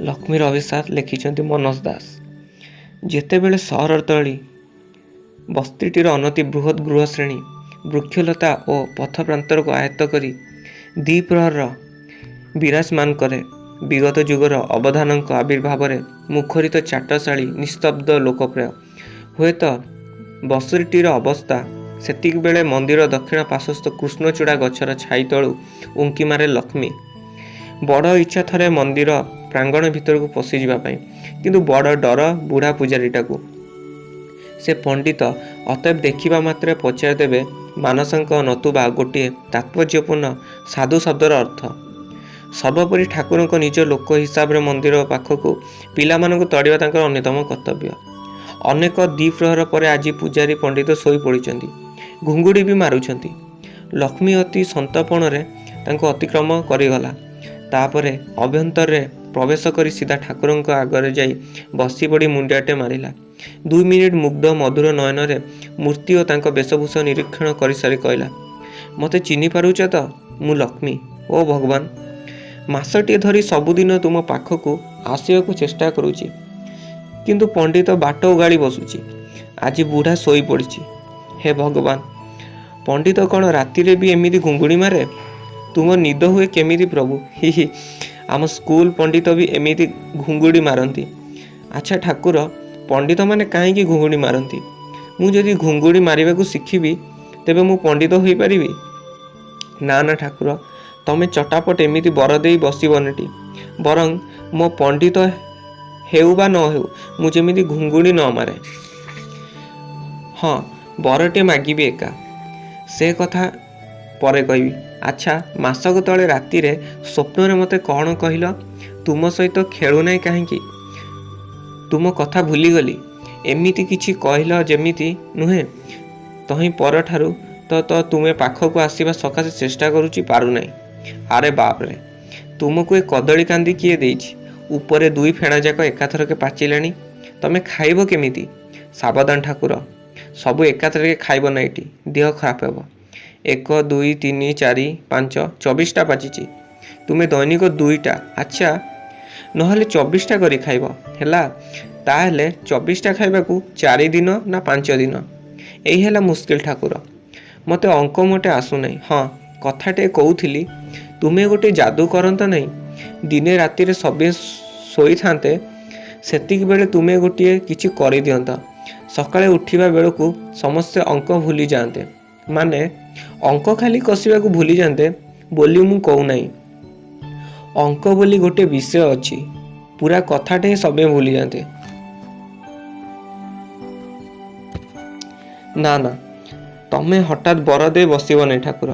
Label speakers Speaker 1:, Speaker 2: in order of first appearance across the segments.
Speaker 1: ଲକ୍ଷ୍ମୀର ଅଭିଶାପ, ଲେଖିଛନ୍ତି ମନୋଜ ଦାସ। ଯେତେବେଳେ ସହରତଳି ବସ୍ତିଟିର ଅନତି ବୃହତ୍ ଗୃହଶ୍ରେଣୀ ବୃକ୍ଷଲତା ଓ ପଥପ୍ରାନ୍ତରକୁ ଆୟତ୍ତ କରି ଦ୍ୱିପ୍ରହର ବିରାଜମାନ କରେ, ବିଗତ ଯୁଗର ଅବଧାନଙ୍କ ଆବିର୍ଭାବରେ ମୁଖରିତ ଚାଟଶାଳୀ ନିସ୍ତବ୍ଧ ଲୋକପ୍ରାୟ ହୁଏତ ବସ୍ତିଟିର ଅବସ୍ଥା, ସେତିକିବେଳେ ମନ୍ଦିର ଦକ୍ଷିଣ ପାର୍ଶ୍ୱସ୍ଥ କୃଷ୍ଣଚୂଡ଼ା ଗଛର ଛାଇ ତଳୁ ଉଙ୍କି ମାରେ ଲକ୍ଷ୍ମୀ। ବଡ଼ ଇଚ୍ଛା ଥରେ ମନ୍ଦିର ପ୍ରାଙ୍ଗଣ ଭିତରକୁ ପଶିଯିବା ପାଇଁ, କିନ୍ତୁ ବଡ଼ ଡର ବୁଢ଼ା ପୂଜାରୀଟାକୁ। ସେ ପଣ୍ଡିତ, ଅତଏବ ଦେଖିବା ମାତ୍ରେ ପଚାରିଦେବେ ମାନସଙ୍କ ନତୁବା ଗୋଟିଏ ତାତ୍ପର୍ଯ୍ୟପୂର୍ଣ୍ଣ ସାଧୁ ଶବ୍ଦର ଅର୍ଥ। ସର୍ବୋପରି ଠାକୁରଙ୍କ ନିଜ ଲୋକ ହିସାବରେ ମନ୍ଦିର ପାଖକୁ ପିଲାମାନଙ୍କୁ ତଡ଼ିବା ତାଙ୍କର ଅନ୍ୟତମ କର୍ତ୍ତବ୍ୟ। ଅନେକ ଦ୍ୱିପ୍ରହର ପରେ ଆଜି ପୂଜାରୀ ପଣ୍ଡିତ ଶୋଇପଡ଼ିଛନ୍ତି, ଘୁଙ୍ଗୁଡ଼ି ବି ମାରୁଛନ୍ତି। ଲକ୍ଷ୍ମୀ ଅତି ସନ୍ତର୍ପଣରେ ତାଙ୍କୁ ଅତିକ୍ରମ କରିଗଲା। ତାପରେ ଅଭ୍ୟନ୍ତରରେ ପ୍ରବେଶ କରି ସିଧା ଠାକୁରଙ୍କ ଆଗରେ ଯାଇ ବସିପଡ଼ି ମୁଣ୍ଡିଆଟେ ମାରିଲା। 2 ମିନିଟ୍ ମୁଗ୍ଧ ମଧୁର ନୟନରେ ମୂର୍ତ୍ତି ଓ ତାଙ୍କ ବେଶଭୂଷା ନିରୀକ୍ଷଣ କରିସାରି କହିଲା, ମୋତେ ଚିହ୍ନି ପାରୁଛ ତ? ମୁଁ ଲକ୍ଷ୍ମୀ। ଓ ଭଗବାନ, ମାସଟିଏ ଧରି ସବୁଦିନ ତୁମ ପାଖକୁ ଆସିବାକୁ ଚେଷ୍ଟା କରୁଛି, କିନ୍ତୁ ପଣ୍ଡିତ ବାଟ ଉଗାଳି ବସୁଛି। ଆଜି ବୁଢ଼ା ଶୋଇପଡ଼ିଛି। ହେ ଭଗବାନ, ପଣ୍ଡିତ କ'ଣ ରାତିରେ ବି ଏମିତି ଘୁଙ୍ଗୁଡ଼ି ମାରେ? ତୁମ ନିଦ ହୁଏ କେମିତି ପ୍ରଭୁ? ହି ହି, ଆମ ସ୍କୁଲ ପଣ୍ଡିତ ବି ଏମିତି ଘୁଙ୍ଗୁଡ଼ି ମାରନ୍ତି। ଆଚ୍ଛା ଠାକୁର, ପଣ୍ଡିତମାନେ କାହିଁକି ଘୁଙ୍ଗୁଡ଼ି ମାରନ୍ତି? ମୁଁ ଯଦି ଘୁଙ୍ଗୁଡ଼ି ମାରିବାକୁ ଶିଖିବି ତେବେ ମୁଁ ପଣ୍ଡିତ ହୋଇପାରିବି? ନା ନା ଠାକୁର, ତମେ ଚଟାପଟ ଏମିତି ବର ଦେଇ ବସିବନିଟି, ବରଂ ମୋ ପଣ୍ଡିତ ହେଉ ବା ନ ହେଉ ମୁଁ ଯେମିତି ଘୁଙ୍ଗୁଡ଼ି ନ ମାରେ। ହଁ, ବରଟିଏ ମାଗିବି ଏକା, ସେ କଥା ପରେ କହିବି। ଆଚ୍ଛା, ମାସକ ତଳେ ରାତିରେ ସ୍ୱପ୍ନରେ ମୋତେ କ'ଣ କହିଲ? ତୁମ ସହିତ ଖେଳୁନାହିଁ କାହିଁକି? ତୁମ କଥା ଭୁଲିଗଲି। ଏମିତି କିଛି କହିଲ ଯେମିତି ନୁହେଁ? ତହିଁ ପରଠାରୁ ତ ତ ତୁମେ ପାଖକୁ ଆସିବା ସକାଶେ ଚେଷ୍ଟା କରୁଛି, ପାରୁନାହିଁ। ଆରେ ବାପରେ, ତୁମକୁ ଏ କଦଳୀ କାନ୍ଦି କିଏ ଦେଇଛି? ଉପରେ 2 ଫେଣା ଯାକ ଏକାଥରକେ ପାଚିଲାଣି, ତମେ ଖାଇବ କେମିତି? ସାବଧାନ ଠାକୁର, ସବୁ ଏକାଥରକେ ଖାଇବ ନାଇଁଟି, ଦେହ ଖରାପ ହେବ। 1 2 3 4 5 24ଟା ପାଚିଛି, ତୁମେ ଦୈନିକ 2ଟା, ଆଚ୍ଛା ନହେଲେ 24ଟା କରି ଖାଇବ ହେଲା? ତାହେଲେ 24ଟା ଖାଇବାକୁ 4 ଦିନ ନା 5 ଦିନ? ଏଇ ହେଲା ମୁସ୍କିଲ ଠାକୁର, ମୋତେ ଅଙ୍କ ମୋଟେ ଆସୁନାହିଁ। ହଁ, କଥାଟେ କହୁଥିଲି, ତୁମେ ଗୋଟେ ଯାଦୁ କରନ୍ତ ନାହିଁ? ଦିନେ ରାତିରେ ସଭିଏଁ ଶୋଇଥାନ୍ତେ, ସେତିକିବେଳେ ତୁମେ ଗୋଟିଏ କିଛି କରିଦିଅନ୍ତ। ସକାଳେ ଉଠିବା ବେଳକୁ ସମସ୍ତେ ଅଙ୍କ ଭୁଲି ଯାଆନ୍ତେ, ମାନେ ଅଙ୍କ ଖାଲି କଷିବାକୁ ଭୁଲିଯାଆନ୍ତେ ବୋଲି ମୁଁ କହୁନାହିଁ। ଅଙ୍କ ବୋଲି ଗୋଟେ ବିଷୟ ଅଛି, ପୁରା କଥାଟା ହିଁ ସଭିଏଁ ଭୁଲିଯାଆନ୍ତେ। ନା ନା, ତମେ ହଠାତ୍ ବର ଦେଇ ବସିବ ନାହିଁ ଠାକୁର।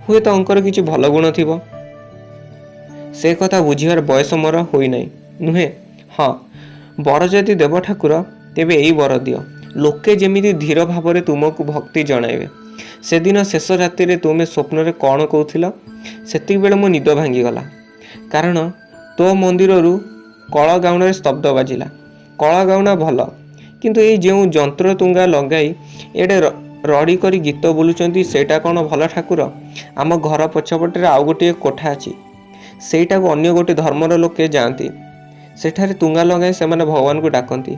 Speaker 1: ହୁଏତ ଅଙ୍କର କିଛି ଭଲ ଗୁଣ ଥିବ, ସେ କଥା ବୁଝିବାର ବୟସ ମୋର ହୋଇନାହିଁ ନୁହେଁ? ହଁ, ବର ଯଦି ଦେବ ଠାକୁର, ତେବେ ଏଇ ବର ଦିଅ, ଲୋକେ ଯେମିତି ଧୀର ଭାବରେ ତୁମକୁ ଭକ୍ତି ଜଣାଇବେ। ସେଦିନ ଶେଷ ରାତିରେ ତୁମେ ସ୍ୱପ୍ନରେ କ'ଣ କହୁଥିଲ? ସେତିକିବେଳେ ମୋ ନିଦ ଭାଙ୍ଗିଗଲା, କାରଣ ତୋ ମନ୍ଦିରରୁ କଳଗାଉଣାରେ ସ୍ତବ୍ଧ ବାଜିଲା। କଳଗାଉଣା ଭଲ, କିନ୍ତୁ ଏଇ ଯେଉଁ ଯନ୍ତ୍ରତୁଙ୍ଗା ଲଗାଇ ଏଡ଼େ ରଡ଼ି କରି ଗୀତ ବୋଲୁଛନ୍ତି, ସେଇଟା କ'ଣ ଭଲ ଠାକୁର? ଆମ ଘର ପଛପଟରେ ଆଉ ଗୋଟିଏ କୋଠା ଅଛି, ସେଇଟାକୁ ଅନ୍ୟ ଗୋଟିଏ ଧର୍ମର ଲୋକେ ଯାଆନ୍ତି, ସେଠାରେ ତୁଙ୍ଗା ଲଗାଇ ସେମାନେ ଭଗବାନଙ୍କୁ ଡାକନ୍ତି।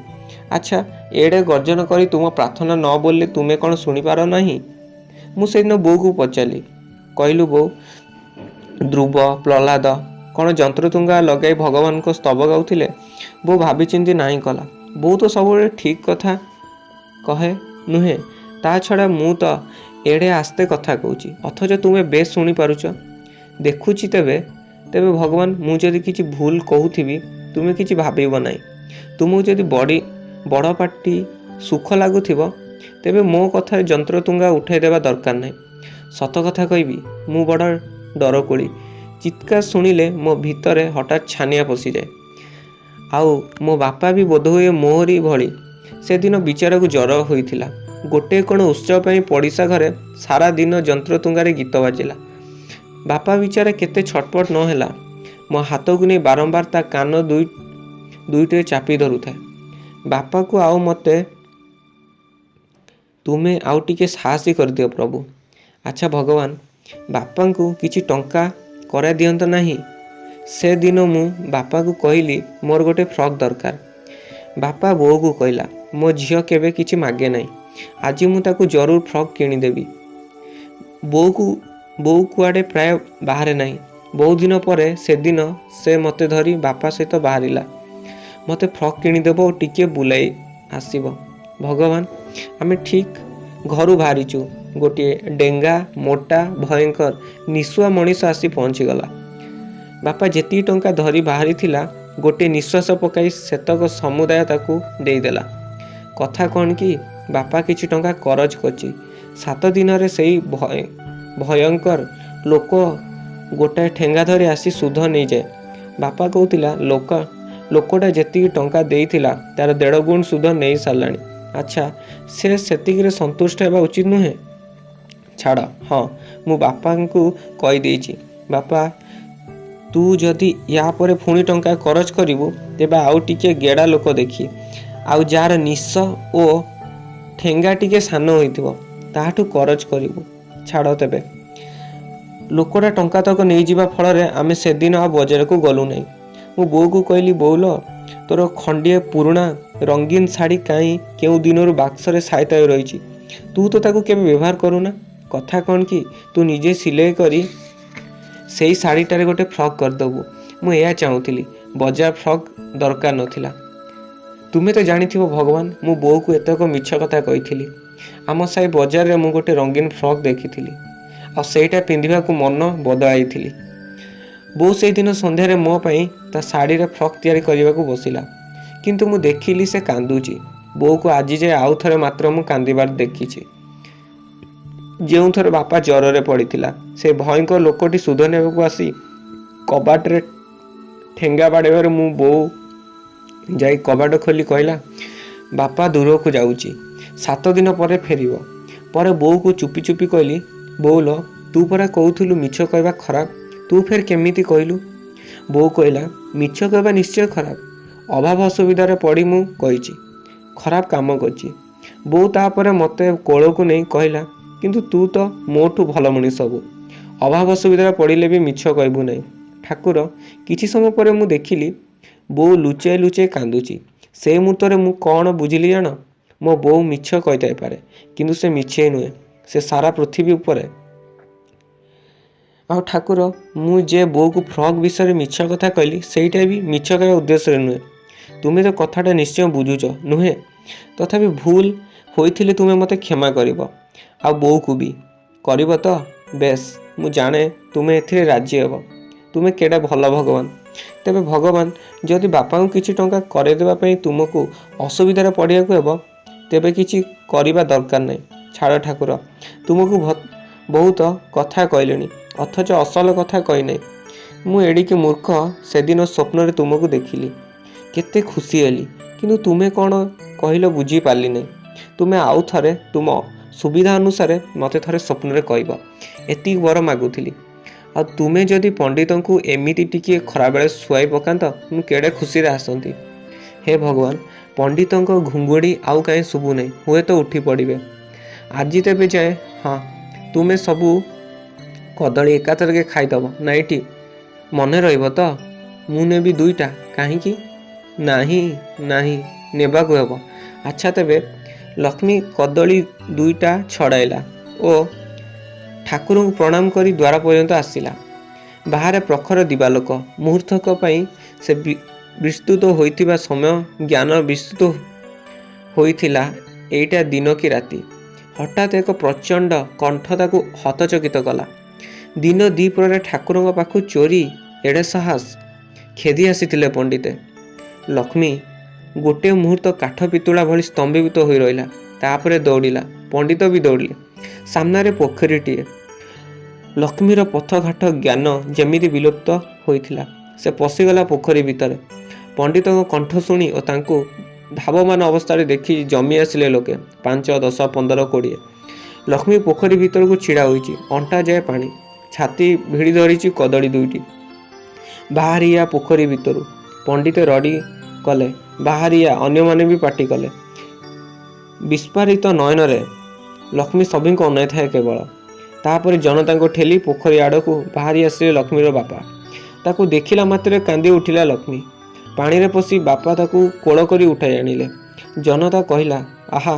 Speaker 1: ଆଚ୍ଛା, ଏଡ଼େ ଗର୍ଜନ କରି ତୁମ ପ୍ରାର୍ଥନା ନ ବୋଲିଲେ ତୁମେ କ'ଣ ଶୁଣିପାର ନାହିଁ? ମୁଁ ସେଦିନ ବୋଉକୁ ପଚାରିଲି, କହିଲୁ ବୋଉ, ଧ୍ରୁବ ପ୍ରହ୍ଲାଦ କ'ଣ ଯନ୍ତ୍ରତୁଙ୍ଗା ଲଗାଇ ଭଗବାନଙ୍କ ସ୍ତବ ଗାଉଥିଲେ? ବୋଉ ଭାବିଚିନ୍ତି ନାହିଁ କଲା। ବୋଉ ତ ସବୁବେଳେ ଠିକ୍ କଥା କହେ ନୁହେଁ? ତା ଛଡ଼ା ମୁଁ ତ ଏଡ଼େ ଆସ୍ତେ କଥା କହୁଛି, ଅଥଚ ତୁମେ ବେଶ୍ ଶୁଣିପାରୁଛ ଦେଖୁଛି। ତେବେ ତେବେ ଭଗବାନ, ମୁଁ ଯଦି କିଛି ଭୁଲ କହୁଥିବି ତୁମେ କିଛି ଭାବିବ ନାହିଁ। ତୁମକୁ ଯଦି ବଡ଼ ପାଟି ସୁଖ ଲାଗୁଥିବ ତେବେ ମୋ କଥାରେ ଯନ୍ତ୍ରତୁଙ୍ଗା ଉଠାଇ ଦେବା ଦରକାର ନାହିଁ। ସତ କଥା କହିବି, ମୁଁ ବଡ଼ ଡରକୁଳି। ଚିତ୍କାର ଶୁଣିଲେ ମୋ ଭିତରେ ହଠାତ୍ ଛାନିଆ ପଶିଯାଏ। ଆଉ ମୋ ବାପା ବି ବୋଧହୁଏ ମୋରି ଭଳି। ସେଦିନ ବିଚାରାକୁ ଜ୍ୱର ହୋଇଥିଲା। ଗୋଟେ କ'ଣ ଉତ୍ସବ ପାଇଁ ପଡ଼ିଶା ଘରେ ସାରା ଦିନ ଯନ୍ତ୍ରତୁଙ୍ଗାରେ ଗୀତ ବାଜିଲା। ବାପା ବିଚାରା କେତେ ଛଟପଟ ନ ହେଲା। ମୋ ହାତକୁ ନେଇ ବାରମ୍ବାର ତା କାନ ଦୁଇଟିରେ ଚାପି ଧରୁଥାଏ। ବାପାକୁ ଆଉ ମୋତେ ତୁମେ ଆଉ ଟିକେ ସାହସୀ କରିଦିଅ ପ୍ରଭୁ। ଆଚ୍ଛା ଭଗବାନ, ବାପାଙ୍କୁ କିଛି ଟଙ୍କା କରାଇ ଦିଅନ୍ତ ନାହିଁ? ସେଦିନ ମୁଁ ବାପାକୁ କହିଲି, ମୋର ଗୋଟେ ଫ୍ରକ୍ ଦରକାର। ବାପା ବୋଉକୁ କହିଲା, ମୋ ଝିଅ କେବେ କିଛି ମାଗେ ନାହିଁ, ଆଜି ମୁଁ ତାକୁ ଜରୁର ଫ୍ରକ୍ କିଣିଦେବି। ବୋଉ କୁଆଡ଼େ ପ୍ରାୟ ବାହାରେ ନାହିଁ। ବହୁଦିନ ପରେ ସେଦିନ ସେ ମୋତେ ଧରି ବାପା ସହିତ ବାହାରିଲା। ମୋତେ ଫ୍ରକ୍ କିଣିଦେବ ଓ ଟିକିଏ ବୁଲାଇ ଆସିବ। ଭଗବାନ, ଆମେ ଠିକ୍ ଘରୁ ବାହାରିଛୁ, ଗୋଟିଏ ଡେଙ୍ଗା ମୋଟା ଭୟଙ୍କର ନିଶୁଆ ମଣିଷ ଆସି ପହଞ୍ଚିଗଲା। ବାପା ଯେତିକି ଟଙ୍କା ଧରି ବାହାରିଥିଲା, ଗୋଟିଏ ନିଶ୍ୱାସ ପକାଇ ସେତକ ସମୁଦାୟ ତାକୁ ଦେଇଦେଲା। କଥା କ'ଣ କି, ବାପା କିଛି ଟଙ୍କା କରଜ କରିଛି। 7 ଦିନରେ ସେଇ ଭୟଙ୍କର ଲୋକ ଗୋଟାଏ ଠେଙ୍ଗା ଧରି ଆସି ସୁଧ ନେଇଯାଏ। ବାପା କହୁଥିଲା, ଲୋକଟା ଯେତିକି ଟଙ୍କା ଦେଇଥିଲା ତାର 1.5 ଗୁଣ ସୁଧ ନେଇ ସାରିଲାଣି। ଆଚ୍ଛା, ସେ ସେତିକିରେ ସନ୍ତୁଷ୍ଟ ହେବା ଉଚିତ ନୁହେଁ? ଛାଡ଼, ହଁ, ମୁଁ ବାପାଙ୍କୁ କହିଦେଇଛି, ବାପା ତୁ ଯଦି ୟା ପରେ ପୁଣି ଟଙ୍କା କରଜ କରିବୁ, ତେବେ ଆଉ ଟିକିଏ ଗେଡ଼ା ଲୋକ ଦେଖି, ଆଉ ଯାହାର ନିଶ ଓ ଠେଙ୍ଗା ଟିକେ ସାନ ହୋଇଥିବ, ତାହାଠୁ କରଜ କରିବୁ। ଛାଡ଼, ତେବେ ଲୋକଟା ଟଙ୍କା ତକ ନେଇଯିବା ଫଳରେ ଆମେ ସେଦିନ ଆଉ ବଜାରକୁ ଗଲୁ ନାହିଁ। ମୁଁ ବୋଉକୁ କହିଲି, ବୋଉଲ, ତୋର ଖଣ୍ଡିଏ ପୁରୁଣା ରଙ୍ଗୀନ ଶାଢ଼ୀ କାହିଁ କେଉଁ ଦିନରୁ ବାକ୍ସରେ ସାଇତା ହୋଇ ରହିଛି, ତୁ ତ ତାକୁ କେବେ ବ୍ୟବହାର କରୁନା। କଥା କ'ଣ କି, ତୁ ନିଜେ ସିଲେଇ କରି ସେଇ ଶାଢ଼ୀଟାରେ ଗୋଟେ ଫ୍ରକ୍ କରିଦେବୁ। ମୁଁ ଏହା ଚାହୁଁଥିଲି, ବଜାର ଫ୍ରକ୍ ଦରକାର ନଥିଲା। ତୁମେ ତ ଜାଣିଥିବ ଭଗବାନ, ମୁଁ ବୋଉକୁ ଏତକ ମିଛ କଥା କହିଥିଲି। ଆମ ସାହି ବଜାରରେ ମୁଁ ଗୋଟେ ରଙ୍ଗୀନ ଫ୍ରକ୍ ଦେଖିଥିଲି, ଆଉ ସେଇଟା ପିନ୍ଧିବାକୁ ମନ ବଦଳାଇଥିଲି। ବୋଉ ସେଇଦିନ ସନ୍ଧ୍ୟାରେ ମୋ ପାଇଁ ତା ଶାଢ଼ୀରେ ଫ୍ରକ୍ ତିଆରି କରିବାକୁ ବସିଲା, କିନ୍ତୁ ମୁଁ ଦେଖିଲି ସେ କାନ୍ଦୁଛି। ବୋଉକୁ ଆଜି ଯାଏ ଆଉ ଥରେ ମାତ୍ର ମୁଁ କାନ୍ଦିବାର ଦେଖିଛି, ଯେଉଁଥର ବାପା ଜ୍ୱରରେ ପଡ଼ିଥିଲା। ସେ ଭୟଙ୍କର ଲୋକଟି ସୁଧ ନେବାକୁ ଆସି କବାଟରେ ଠେଙ୍ଗା ବାଡ଼େଇବାରୁ ମୁଁ ବୋଉ ଯାଇ କବାଟ ଖୋଲି କହିଲା, ବାପା ଦୂରକୁ ଯାଉଛି, 7 ଦିନ ପରେ ଫେରିବ। ପରେ ବୋଉକୁ ଚୁପି ଚୁପି କହିଲି, ବୋଉଲ, ତୁ ପରା କହୁଥିଲୁ ମିଛ କହିବା ଖରାପ, ତୁ ଫେର କେମିତି କହିଲୁ? ବୋଉ କହିଲା, ମିଛ କହିବା ନିଶ୍ଚୟ ଖରାପ, ଅଭାବ ଅସୁବିଧାରେ ପଡ଼ି ମୁଁ କହିଛି, ଖରାପ କାମ କରିଛି। ବୋଉ ତାପରେ ମୋତେ କୋଳକୁ ନେଇ କହିଲା, କିନ୍ତୁ ତୁ ତ ମୋଠୁ ଭଲ ମଣିଷ ହବୁ, ଅଭାବ ଅସୁବିଧାରେ ପଡ଼ିଲେ ବି ମିଛ କହିବୁ ନାହିଁ। ଠାକୁର, କିଛି ସମୟ ପରେ ମୁଁ ଦେଖିଲି ବୋଉ ଲୁଚାଇ ଲୁଚାଇ କାନ୍ଦୁଛି। ସେଇ ମୁହୂର୍ତ୍ତରେ ମୁଁ କ'ଣ ବୁଝିଲି ଜାଣ? ମୋ ବୋଉ ମିଛ କହିଥାଇପାରେ, କିନ୍ତୁ ସେ ମିଛେଇ ନୁହେଁ, ସେ ସାରା ପୃଥିବୀ ଉପରେ। ଆଉ ଠାକୁର, ମୁଁ ଯେ ବୋଉକୁ ଫ୍ରକ୍ ବିଷୟରେ ମିଛ କଥା କହିଲି, ସେଇଟା ବି ମିଛ କହିବା ଉଦ୍ଦେଶ୍ୟରେ ନୁହେଁ। ତୁମେ ତ କଥାଟା ନିଶ୍ଚୟ ବୁଝୁଛ ନୁହେଁ? ତଥାପି ଭୁଲ ହୋଇଥିଲେ ତୁମେ ମୋତେ କ୍ଷମା କରିବ, ଆଉ ବୋଉକୁ ବି କରିବ ତ? ବେଶ, ମୁଁ ଜାଣେ ତୁମେ ଏଥିରେ ରାଜି ହେବ। ତୁମେ କେଡ଼େ ଭଲ ଭଗବାନ। ତେବେ ଭଗବାନ, ଯଦି ବାପାଙ୍କୁ କିଛି ଟଙ୍କା କରେଇଦେବା ପାଇଁ ତୁମକୁ ଅସୁବିଧାରେ ପଡ଼ିବାକୁ ହେବ, ତେବେ କିଛି କରିବା ଦରକାର ନାହିଁ। ଛାଡ଼ ଠାକୁର, ତୁମକୁ ବହୁତ କଥା କହିଲିଣି, ଅଥଚ ଅସଲ କଥା କହିନାହିଁ। ମୁଁ ଏଡ଼ିକି ମୂର୍ଖ, ସେଦିନ ସ୍ୱପ୍ନରେ ତୁମକୁ ଦେଖିଲି, କେତେ ଖୁସି ହେଲି, କିନ୍ତୁ ତୁମେ କ'ଣ କହିଲ ବୁଝିପାରିଲି ନାହିଁ। ତୁମେ ଆଉ ଥରେ ତୁମ ସୁବିଧା ଅନୁସାରେ ମୋତେ ଥରେ ସ୍ୱପ୍ନରେ କହିବ, ଏତିକି ବର ମାଗୁଥିଲି। ଆଉ ତୁମେ ଯଦି ପଣ୍ଡିତଙ୍କୁ ଏମିତି ଟିକିଏ ଖରାବେଳେ ଶୁଆଇ ପକାନ୍ତ, ମୁଁ କେଡ଼େ ଖୁସିରେ ଆସନ୍ତି। ହେ ଭଗବାନ, ପଣ୍ଡିତଙ୍କ ଘୁଙ୍ଗୁଡ଼ି ଆଉ କାହିଁ ଶୁଭୁନାହିଁ, ହୁଏତ ଉଠି ପଡ଼ିବେ ଆଜି। ତେବେ ଯାଏ। ହଁ, ତୁମେ ସବୁ କଦଳୀ ଏକାଥରକେ ଖାଇଦେବ ନା ଏଇଠି? ମନେ ରହିବ ତ? ମୁଁ ନେବି 2ଟା। କାହିଁକି? ନାହିଁ ନାହିଁ, ନେବାକୁ ହେବ। ଆଚ୍ଛା ତେବେ। ଲକ୍ଷ୍ମୀ କଦଳୀ 2ଟା ଛଡ଼ାଇଲା ଓ ଠାକୁରଙ୍କୁ ପ୍ରଣାମ କରି ଦ୍ୱାର ପର୍ଯ୍ୟନ୍ତ ଆସିଲା। ବାହାରେ ପ୍ରଖର ଦିବାଲୋକ। ମୁହୂର୍ତ୍ତକ ପାଇଁ ସେ ବିସ୍ତୃତ ହୋଇଥିବା ସମୟ ଜ୍ଞାନ ବିସ୍ତୃତ ହୋଇଥିଲା, ଏଇଟା ଦିନ କି ରାତି। ହଠାତ୍ ଏକ ପ୍ରଚଣ୍ଡ କଣ୍ଠ ତାକୁ ହତଚକିତ କଲା। ଦିନ ଦ୍ୱିପ୍ରହରେ ଠାକୁରଙ୍କ ପାଖକୁ ଚୋରି, ଏଡ଼େ ସାହସ! ଖେଦି ଆସିଥିଲେ ପଣ୍ଡିତେ। ଲକ୍ଷ୍ମୀ ଗୋଟିଏ ମୁହୂର୍ତ୍ତ କାଠ ପିତୁଳା ଭଳି ସ୍ତମ୍ଭୀଭୂତ ହୋଇ ରହିଲା। ତାପରେ ଦୌଡ଼ିଲା, ପଣ୍ଡିତ ବି ଦୌଡ଼ିଲେ। ସାମ୍ନାରେ ପୋଖରୀଟିଏ। ଲକ୍ଷ୍ମୀର ପଥଘାଟ ଜ୍ଞାନ ଯେମିତି ବିଲୁପ୍ତ ହୋଇଥିଲା। ସେ ପଶିଗଲା ପୋଖରୀ ଭିତରେ। ପଣ୍ଡିତଙ୍କ କଣ୍ଠ ଶୁଣି ଓ ତାଙ୍କୁ ଧାବମାନ ଅବସ୍ଥାରେ ଦେଖି ଜମି ଆସିଲେ ଲୋକେ, 5, 10, 15, 20। ଲକ୍ଷ୍ମୀ ପୋଖରୀ ଭିତରକୁ ଛିଡ଼ା ହୋଇଛି, ଅଣ୍ଟା ଯାଏ ପାଣି, ଛାତି ଭିଡ଼ି ଧରିଛି କଦଳୀ 2ଟି। ବାହାରିଆ ପୋଖରୀ ଭିତରୁ, ପଣ୍ଡିତ ରଡ଼ି କଲେ, ବାହାରିଆ। ଅନ୍ୟମାନେ ବି ପାଟି କଲେ। ବିସ୍ଫାରିତ ନୟନରେ ଲକ୍ଷ୍ମୀ ସଭିଙ୍କୁ ଅନାଇଥାଏ କେବଳ। ତାପରେ ଜନତାଙ୍କୁ ଠେଲି ପୋଖରୀ ଆଡ଼କୁ ବାହାରି ଆସିଲେ ଲକ୍ଷ୍ମୀର ବାପା। ତାକୁ ଦେଖିଲା ମାତ୍ରେ କାନ୍ଦି ଉଠିଲା ଲକ୍ଷ୍ମୀ। ପାଣିରେ ପଶି ବାପା ତାକୁ କୋଳ କରି ଉଠାଇ ଆଣିଲେ। ଜନତା କହିଲା, ଆହା,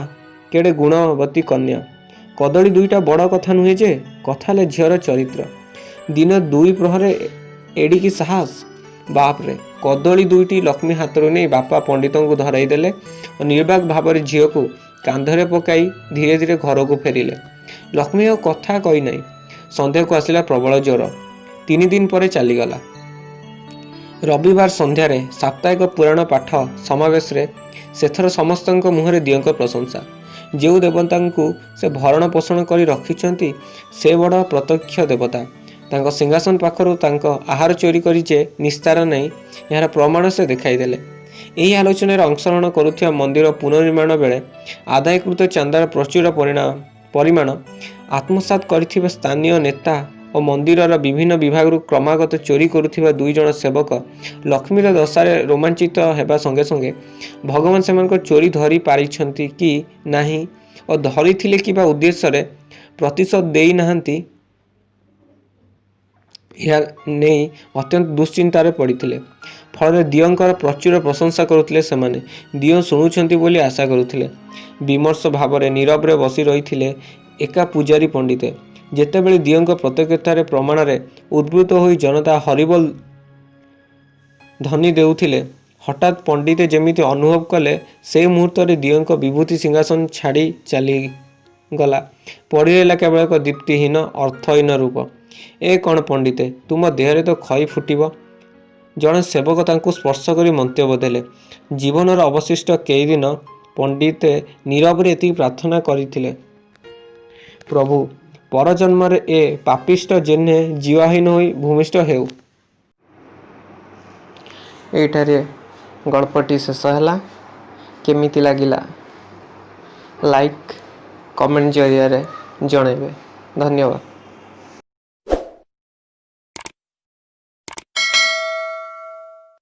Speaker 1: କେଡ଼େ ଗୁଣବତୀ କନ୍ୟା! କଦଳୀ ଦୁଇଟା ବଡ଼ କଥା ନୁହେଁ ଯେ, କଥା ହେଲେ ଝିଅର ଚରିତ୍ର। ଦିନ ଦୁଇ ପ୍ରହରେ ଏଡ଼ିକି ସାହସ! ବାପରେ! କଦଳୀ ଦୁଇଟି ଲକ୍ଷ୍ମୀ ହାତରୁ ନେଇ ବାପା ପଣ୍ଡିତଙ୍କୁ ଧରାଇ ଦେଲେ ଓ ନିର୍ବାକ ଭାବରେ ଝିଅକୁ କାନ୍ଧରେ ପକାଇ ଧୀରେ ଧୀରେ ଘରକୁ ଫେରିଲେ। ଲକ୍ଷ୍ମୀ ଆଉ କଥା କହିନାହିଁ। ସନ୍ଧ୍ୟାକୁ ଆସିଲା ପ୍ରବଳ ଜ୍ୱର। 3 ଦିନ ପରେ ଚାଲିଗଲା। ରବିବାର ସନ୍ଧ୍ୟାରେ ସାପ୍ତାହିକ ପୁରାଣ ପାଠ ସମାବେଶରେ ସେଥର ସମସ୍ତଙ୍କ ମୁହଁରେ ଦିଅଁଙ୍କ ପ୍ରଶଂସା। ଯେଉଁ ଦେବତାଙ୍କୁ ସେ ଭରଣ ପୋଷଣ କରି ରଖିଛନ୍ତି, ସେ ବଡ଼ ପ୍ରତ୍ୟକ୍ଷ ଦେବତା। ତାଙ୍କ ସିଂହାସନ ପାଖରୁ ତାଙ୍କ ଆହାର ଚୋରି କରି ଯେ ନିସ୍ତାର ନାହିଁ, ଏହାର ପ୍ରମାଣ ସେ ଦେଖାଇଦେଲେ। ଏହି ଆଲୋଚନାରେ ଅଂଶଗ୍ରହଣ କରୁଥିବା ମନ୍ଦିର ପୁନର୍ନିର୍ମାଣ ବେଳେ ଆଦାୟକୃତ ଚାନ୍ଦାର ପ୍ରଚୁର ପରିମାଣ ଆତ୍ମସାତ୍ କରିଥିବା ସ୍ଥାନୀୟ ନେତା ଓ ମନ୍ଦିରର ବିଭିନ୍ନ ବିଭାଗରୁ କ୍ରମାଗତ ଚୋରି କରୁଥିବା ଦୁଇ ଜଣ ସେବକ ଲକ୍ଷ୍ମୀର ଦଶାରେ ରୋମାଞ୍ଚିତ ହେବା ସଙ୍ଗେ ସଙ୍ଗେ ଭଗବାନ ସେମାନଙ୍କ ଚୋରି ଧରି ପାରିଛନ୍ତି କି ନାହିଁ ଓ ଧରିଥିଲେ କିବା ଉଦ୍ଦେଶ୍ୟରେ ପ୍ରତିଶୋଧ ଦେଇନାହାନ୍ତି, ଏହା ନେଇ ଅତ୍ୟନ୍ତ ଦୁଶ୍ଚିନ୍ତାରେ ପଡ଼ିଥିଲେ। ଫଳରେ ଦିଅଁଙ୍କର ପ୍ରଚୁର ପ୍ରଶଂସା କରୁଥିଲେ ସେମାନେ। ଦିଅଁ ଶୁଣୁଛନ୍ତି ବୋଲି ଆଶା କରୁଥିଲେ। ବିମର୍ଷ ଭାବରେ ନୀରବରେ ବସି ରହିଥିଲେ ଏକା ପୂଜାରୀ ପଣ୍ଡିତେ। ଯେତେବେଳେ ଦିଅଁଙ୍କ ପ୍ରତ୍ୟକ୍ଷତାର ପ୍ରମାଣରେ ଉଦ୍ବୃତ୍ତ ହୋଇ ଜନତା ହରିବୋଲ ଧ୍ୱନି ଦେଉଥିଲେ, ହଠାତ୍ ପଣ୍ଡିତେ ଯେମିତି ଅନୁଭବ କଲେ, ସେଇ ମୁହୂର୍ତ୍ତରେ ଦିଅଁଙ୍କ ବିଭୂତି ସିଂହାସନ ଛାଡ଼ି ଚାଲିଗଲା, ପଡ଼ିରହିଲା କେବଳ ଏକ ଦୀପ୍ତିହୀନ, ଅର୍ଥହୀନ ରୂପ। ଏ କ'ଣ ପଣ୍ଡିତେ, ତୁମ ଦେହରେ ତ ଖଇ ଫୁଟିବ! ଜଣେ ସେବକ ତାଙ୍କୁ ସ୍ପର୍ଶ କରି ମନ୍ତବ୍ୟ ଦେଲେ। ଜୀବନର ଅବଶିଷ୍ଟ କେଇଦିନ ପଣ୍ଡିତେ ନୀରବରେ ଏତିକି ପ୍ରାର୍ଥନା କରିଥିଲେ, ପ୍ରଭୁ, ପରଜନ୍ମରେ ଏ ପାପିଷ୍ଠ ଯେହ୍ନେ ଜିହ୍ୱାହୀନ ହୋଇ ଭୂମିଷ୍ଠ ହେଉ। ଏଇଠାରେ ଗଳ୍ପଟି ଶେଷ ହେଲା। କେମିତି ଲାଗିଲା, ଲାଇକ୍ କମେଣ୍ଟ ଜରିଆରେ ଜଣାଇବେ। ଧନ୍ୟବାଦ।